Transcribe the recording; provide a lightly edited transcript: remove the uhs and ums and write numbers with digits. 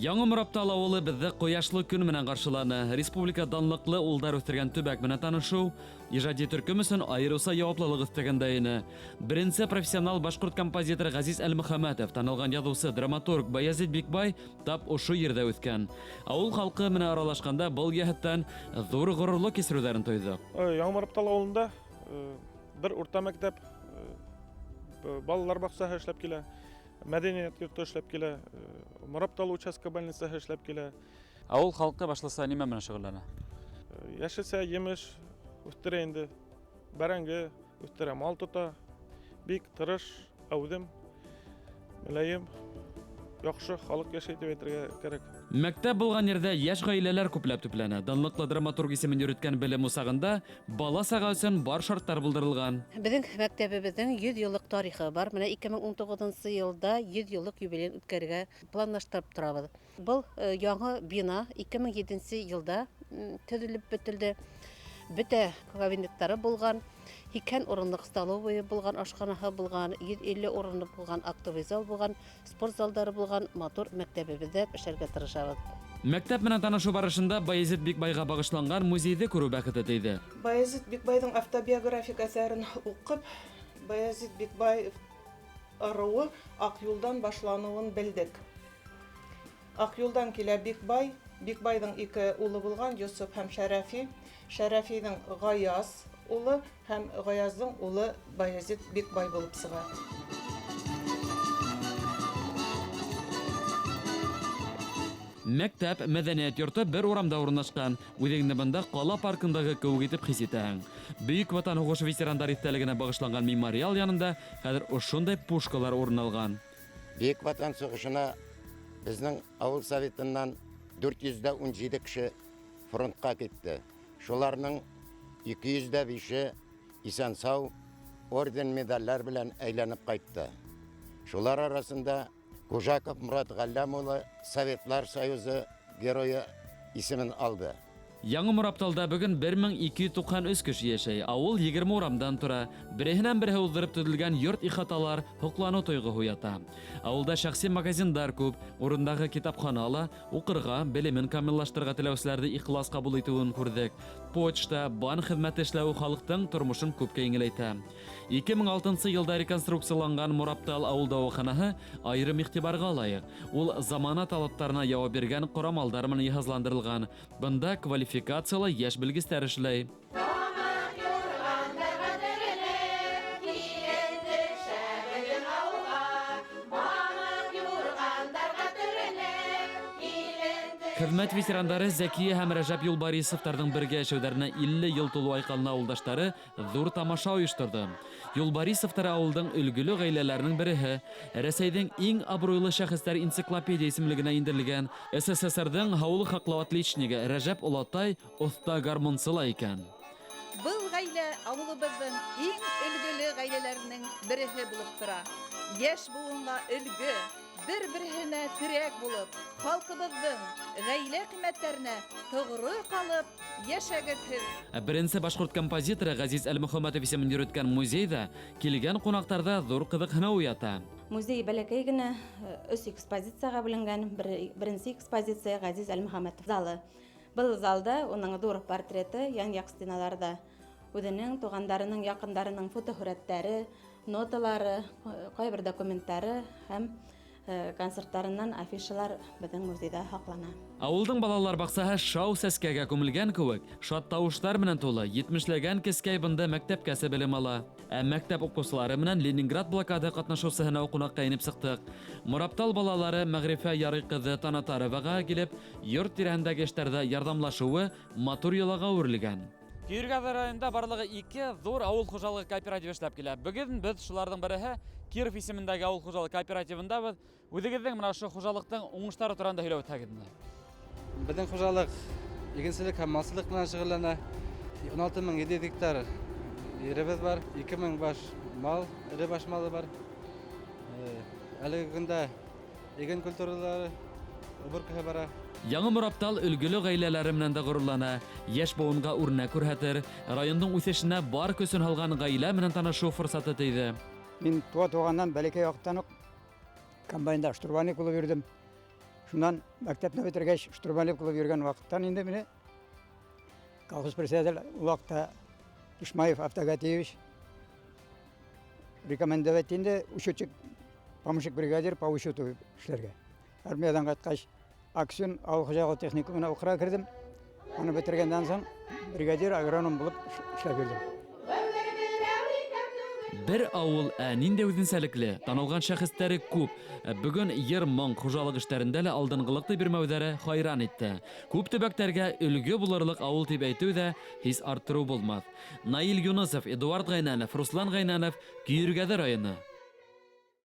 Яңы Мораптал авылы безне кояшлы көн менән каршыланы. Республика данлыклы улдар үстергән төбәк менән танышу ижади төркем өчен аеруча яваплылык өстәгәндә ине. Беренче профессионал башкорт композиторы Газиз Әлмөхәммәтов, танылган язучы, драматург Баязит Бикбай тап ошо җирдә үскән. Авыл халкы менән аралашканда был йәһәттән зур горурлык кисерүләрен тойдык. Яңы Мораптал авылында бер урта мәктәп, балалар бакчаһы эшләп килә. Мәдәният йорты эшләп килә, Мораптал участка больницаһы эшләп килә. Авыл халкы башлыса нимә менән шөгыльләнә? Яшелсә, емеш үстерә инде, бәрәңге үстерә, мал тота. Бик тырыш, әүдем, мөлаем, яхшы халык яшәй дип әйтергә кирәк. Мәктәп булган җирдә яшь гаиләләр күпләп төпләнә. Данлыклы драматург исемен йөрткән белем усагында бала сага өчен бар шартлар булдырылган. Безнең мәктәбебезнең 100 еллык тарихы бар. Менә 2019 елда 100 еллык юбилеен үткәрергә планлаштырып торабыз. Был яңа бина 2007 елда төзелеп бетелде. Бөтә кабинетлары булган, 80 урынлык столовая булган, ашханаһы булган, 150 урынлык булган актовый зал булган, спорт залдары булган матур мәктәбебездә эшләргә тырышабыз. Мәктәп менән танышу барышында Баязит Бикбайга багышланган музейҙы күрү бәхете тейҙе. Баязит Бикбайҙың автобиографик әҫәрен уҡып, Баязит Бикбай ырыуы Аҡюлдан башланыуын белдек. Аҡюлдан килә Бикбай, Бикбайҙың ике улы булған Йософ һәм Шәрәфи. Шәрәфиҙең Ғаяз улы һәм Ғаяздың улы Баязит Бикбай булып сыға. Мәктәп, мәдәният йорты бер урамда урынлашҡан. Үҙеңде бында ҡала паркындағы кеүек итеп хис итәһең. Бөйөк Ватан һуғышы ветерандар иҫтәлегенә бағышланған мемориал янында хәҙер ошондай пушкалар урын алған. Бөйөк Ватан һуғышына беҙҙең ауыл советынан 417 кеше фронтҡа китте. Шуларның 205-е иҫән-һау орден медалләр белән әйләнеп ҡайтты. Шулар арасында Кужаков Мурат Ғәлләм улы Советлар Союзы геройы исемен алды. Яңы Морапталда бөгөн 1293 кеше йәшәй. Ауыл 20 урамдан тора. Береһенән береһе уҙҙырып төҙөлгән йорт ихаталар һоҡланыу тойғоһо уята. Ауылда шәхси магазиндар күп, урындағы китапхана ла уҡырға, белемен камиллаштырырға теләүселәрҙе ихлас ҡабул итеүен күрҙек. Почта, банк хеҙмәте эшләүе халыҡтың тормошон күпкә еңеләйтә. 2006 йылда реконструкцияланған Мораптал ауыл дауаханаһы айырым иғтибарға лайыҡ. Ул замана талаптарына яуап биргән ҡорамалдар менән йыһазландырылған. Бында квалификациялы йәш белгестәр эшләй. Хеҙмәт ветерандары Зәкиә һәм Рәжәп Юлбарисовтарҙың бергә йәшәүҙәренә 50 йыл тулыу айҡанына ауылдаштары ҙур тамаша ойошторҙо. Юлбарисовтар ауылдың өлгөлө ғаиләләренең береһе, Рәсәйҙең иң абруйлы шәхестәр энциклопедия исемлегенә индерелгән СССРҙың һаулыҡ һаҡлау отличнигы Рәжәп олатай оҫта гармунсы ла икән. Был ғаилә ауылыбыҙҙың иң өлгөлө ғаиләләренең береһе булып тора. Йәш быуынға өлгө, бер-береһенә терәк булып, халҡыбыҙҙың ғаилә ҡиммәттәренә тоғро ҡалып йәшәгеҙ һеҙ. Беренсе башҡорт композиторы Ғәзиз Әлмөхәмәтов исемен йөрөткән музейҙа килгән ҡунаҡтарҙа ҙур ҡыҙыҡһыныу уята. Музей бәләкәй генә, өс экспозицияға бүленгән. Беренсе экспозиция Ғәзиз Әлмөхәмәтов залы. Был залда уның ҙур портреты, ян-яҡ стеналарҙа үҙенең туғандарының, яҡындарының фотоһүрәттәре, ноталары, ҡайбер документтары һәм концерттарынан афишалар беҙҙең музейҙа һаҡлана. Ауылдың балалар баҡсаһы шау сәскәгә күмелгән кеүек, шат тауыштар менән тулы, 70-ләгән кескәй бында мәктәпкәсә белем ала. Ә мәктәп уҡыусылары менән Ленинград блокада ҡатнашыусыһына ҡунаҡҡа инеп сыҡтыҡ. Мораптал балалары Мәғрифә Ярый ҡыҙы Танатароваға килеп, йорт тирәһендәге эштәрҙә ярҙамлашыуы матур йолаға әүерелгән. Көйөргәҙ районында барлығы ике ҙур ауыл хужалығы кооперативы эшләп килә. Бөгөн беҙ шуларҙың береһе Киров исемендәге ауыл хужалығы кооперативындабыҙ. Үҙегеҙҙең мына ошо хужалыҡтың уңыштары тураһында һөйләп үтһәгеҙ инде. Беҙҙең хужалыҡ игенселек һәм малсылыҡ менән шөғөлләнә. 16 700 гектар еребеҙ бар, 2000 баш мал, эре баш малы бар. Әлеге көндә иген культуралары уборкаһы бара. Яңы Мораптал өлгөлө ғаиләләре менән дә ғорурлана. Йәш быуынға үрнәк күрһәтер, райондың үҫешенә бар көсөн һалған ғаилә менән танышыу форсаты тейҙе. Мин туа туғаннан бәләкәй ваҡыттан уҡ комбайнда штурвальник булып йөрөйөм. Шуннан мәктәпне бетергәч, штурмовик булып йөргән вакыттан инде мине колхоз председатель ул вакытта Ишмаев Автогатиевич рекомендовать инде учетчик, помощник бригадир по учету эшләргә. Армиядән кайткач, Аксюн авыл хуҗалыгы техникумына укырга кердем. Аны бетергәннән соң бригадир, агроном булып эшләп йөрдем. Бер авыл, ә нинди үзенчәлекле, танылган шәхесләре күп. Бүген йыр-моң, хуҗалык эшләрендә лә алдынгылык дип йөрмәүләре хайран итте. Күп төбәкләргә өлге булырлык авыл дип әйтү дә һич арттыру булмас. Наил Юнысов, Эдуард Гайнанов, Руслан Гайнанов, Көергәде районы.